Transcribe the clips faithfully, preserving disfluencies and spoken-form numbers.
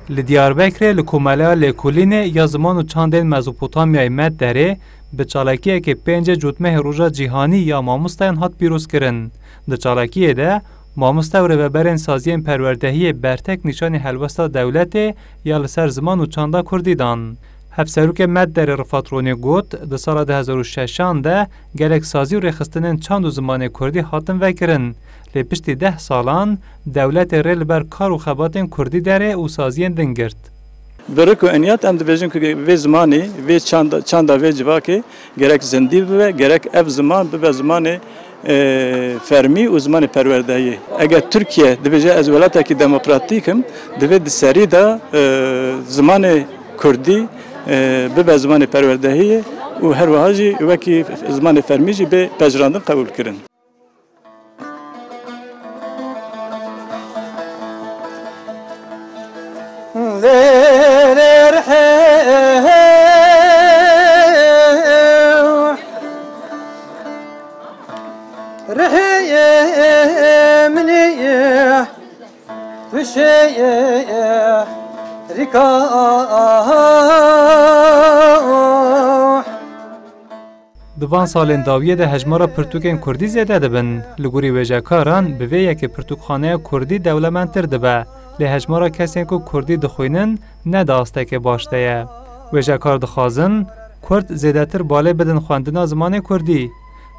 Li Diyarbekirê li Komeleya Lêkolînê ya Ziman û Çandên Mezopotamyayê Medderê bi çalakiyekê pêncê Cotmehê Roja Cîhanî ya Mamostayan hat pîrozkirin. Di çalakiyê de mamoste û rêveberên saziyên perwerdehiyê bertek nîşanî helwesta dewletê ya li ser ziman û çanda kurdî dan. Hevserokê Medderê Rifat Ronî got, di sala du hezar û şeşan de gelek sazî û rêxistinên çand û zimanê kurdî hatin vekirin, lê piştî deh salan dewletê rê li ber kar û xebatên kurdî derê û saziyên din girt. Bi rik û eniyat em dibêjin ku vê zimanê, vê çanda, çanda vê civakê gerek zindî bibe, gerek ev ziman bibe zimanê, e, fermî û zimanê perwerdehiyê. Eger Tirkiye dibêje ez welatekî demokratîk im, divê di serî de, e, zimanê kurdî, e, bibe zimanê perwerdehiyê û her wiha jî wekî zimanê fermî jî bê pejirandin qebûlkirin. Di van salên dawiyê de hejmara pirtûkên kurdî zêde dibin. Li gorî wêjekaran, bi vê yekê pirtûkxaneya kurdî dewlemendtir dibe. Lê hejmara kesên ku kurdî dixwînin ne di astekê baş de ye. Wêjekar dixwazin kurd zêdetir balê bidin xwendina zimanê kurdî.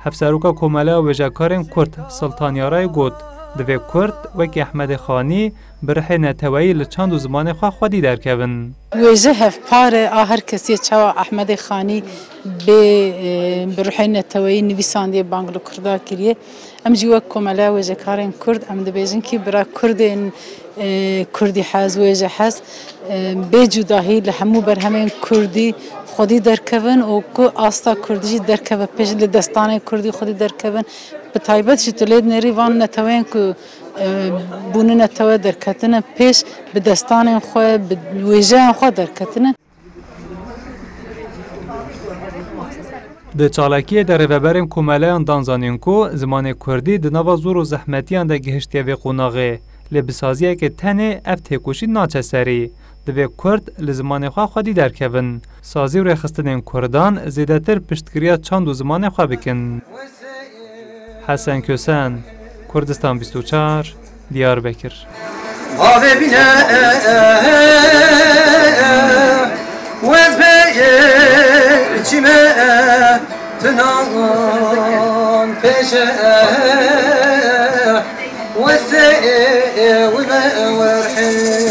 Hevseroka Komeleya Wêjekarên Kurd Siltan Yarayê got, divê kurd wekî Ehmedê Xanî bi rihê neteweyî li çand û zimanê xwe xwedî derkevin. Wêje hevpar e a her kesî ye, çawa Ehmedê Xanî bê, e, bi ruhê neteweyî nivîsandiye, bang li kurda kiriye. Em jî wek Komeleya Wêjekarên Kurd em dibêjin kî bira kurdên, e, kurdî hez, wêje hez, e, bê cudahî li hemû berhemên kurdî xwedî derkevin û ku asta kurdî jî derkeve pêş, li destanên kurdî xwedî derkevin. Bi taybet jî tu lê dinêrî van neteweyên ku, e, bûne netewe derketine pêş, bi destanên xwe, bi wêjeyan xwe derketine. Di çalakiyê de rêveberên komeleyan dan zanîn ku zimanê kurdî di nava zor û zehmetiyan de gihiştiye vê qonaxê, lê bi saziyekê tenê ev têkoşîn naçe serî. Divê kurd li zimanê xwe xwedî derkevin. Sazî û rêxistinên kurdan zêdetir piştgiriya çand û zimanê xwe bikin. Hesen Kösen, Kurdistan bîst û çar, Diyarbekir. Bavê bîne wez be çime tinan pêşe wesê wime werhe.